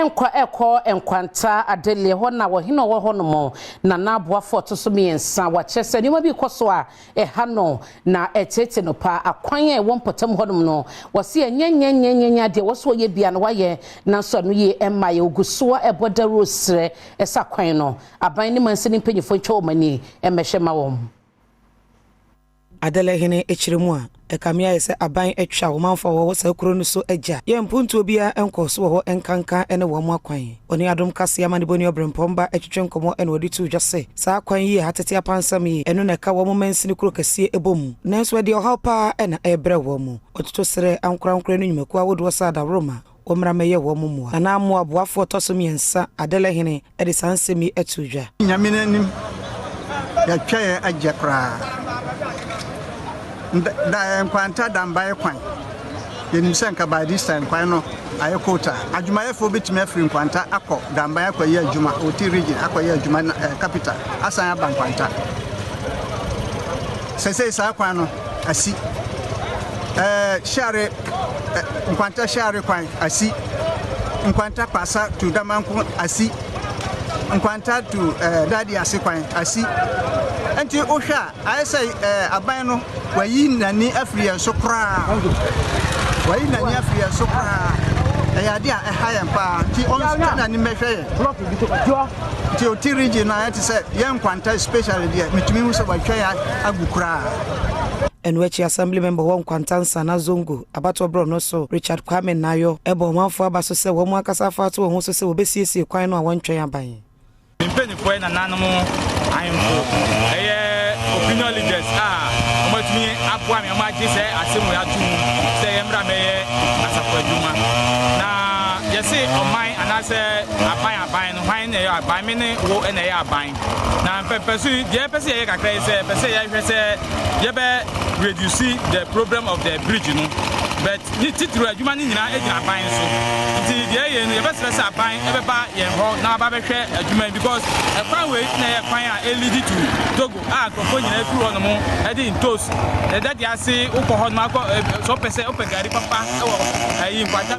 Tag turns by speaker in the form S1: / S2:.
S1: Yɛnkɔ ɛkɔ Nkwanta Adele hɔ na wɔhene ɔwɔ hɔ nom Nana Aboafo ɔto so mmiɛnsa wakyerɛ sɛ nneɛma bi kɔ so a ɛha no na ɛtete no pa akwan a ɛwɔ mpɔtam hɔnom no. Wɔsi ɛnyɛnyɛnyɛnyɛ adeɛ wɔso wɔyɛ bia no wayɛ, nanso ɛno yie ɛma yɛ ogu so a ɛbɔ dawuro serɛ ɛsɛ akwan no aban ne mansini mpanyinfoɔ ntwa wɔn ani ɛmɛhwɛ ma wɔn.
S2: Adelehene akyerɛ mu a ɛkame ayɛ sɛ aban atwa ɔmanfoɔ a wɔwɔ saa kuro no so agya yɛ mpuntuo biara nkɔ so wɔ hɔ, nkanka ne wɔn mo akwan. Ɔne Adom Kaseɛ amanebɔni Ɔberempɔmba atwitwe nkɔmmɔ ɛna wɔde to dwa sɛ saa kwan yi a atete apansam yi, ɛno na ɛka wɔn mansini kuro kɛseɛ ɛbɔ mu, nanso ɛde ɔhaw paa ɛna ɛrebrɛ wɔn mu. Ɔtoto serɛ ankorankora no nnwumakuo ahodoɔ sɛ adaworoma wɔmmra mɛyɛ wɔn mo mmoa. Nana Amoa Aboafoɔ ɔtɔ so mmiɛnsa Adelehene ɛde saa nsɛm yi ato dwa.
S3: Nyame no anim, yɛtwa yɛn agya koraa da Nkwanta Dambae kwan. Yɛnim sɛ nka by this time kwan no ayɛ kota. Adwumayɛfoɔ bɛtumi afiri Nkwanta akɔ Dambae akɔyɛ adwuma, Oti Region akɔyɛ adwuma na capital, asan aba Nkwanta. Sɛsei saa kwan no asi. Hyɛre Nkwanta Hyɛre kwan asi. Nkwanta Kpasa to Damanko asi. Nkwanta to Dadi Ase kwan asi. Nti wohwɛ a, ayɛ sɛ aban no wayi n'ani afiri yɛn so koraa, wayi n'ani afiri yɛn so koraa. Ɛyɛ ade a ɛha yɛn paa, nti ɔntwa n'ani mmɛhwɛ yɛn. Nti Oti Region no ayɛ te sɛ yɛn Nkwanta especially deɛ, metumi hu sɛ watwa yɛn agu koraa.
S2: Ɛno akyi, assembly member wɔ Nkwanta Nsana Zongo abatoɔ borɔ no so, Richard Kwame Nayo, ɛbɔ ɔmanfoɔ aba so sɛ wɔn ankasa afa ato wɔn ho so sɛ wɔbɛsiesie kwan no a wɔntwɛn aban.
S4: Mpanyinfoɔ yɛ nananom ahemfo, ɛyɛ opinion leaders a wɔatumi aboa me, wɔn agye sɛ asɛm wɔ ato mu sɛ yɛmmra mɛyɛ asafo adwuma. Na yɛse ɔman anaasɛ aban, aban no hwan na ɛyɛ aban? Me ne wo na ɛyɛ aban. Na mpɛmpɛ so yi deɛ, yɛpɛ sɛ yɛyɛ kakra yi sɛ yɛpɛ sɛ yɛhwɛ sɛ yɛbɛ reduce the problem of the bridge no, but ne titiri adwuma no nyinaa gyina aban so. Nti deɛ ɛyɛ no, yɛbɛsrɛ sɛ aban ɛbɛba yɛn hɔ na aba bɛhwɛ adwuma yi, because ɛkwan wei na ɛyɛ kwan a ɛlead to Togo a nkurɔfoɔ nyinaa firi hɔ nom ɛde ntos na ɛda de ase wokɔ hɔ nom akɔ sɛ wopɛ sɛ wopɛ gari papa ɛwɔ ɛyi Nkwanta.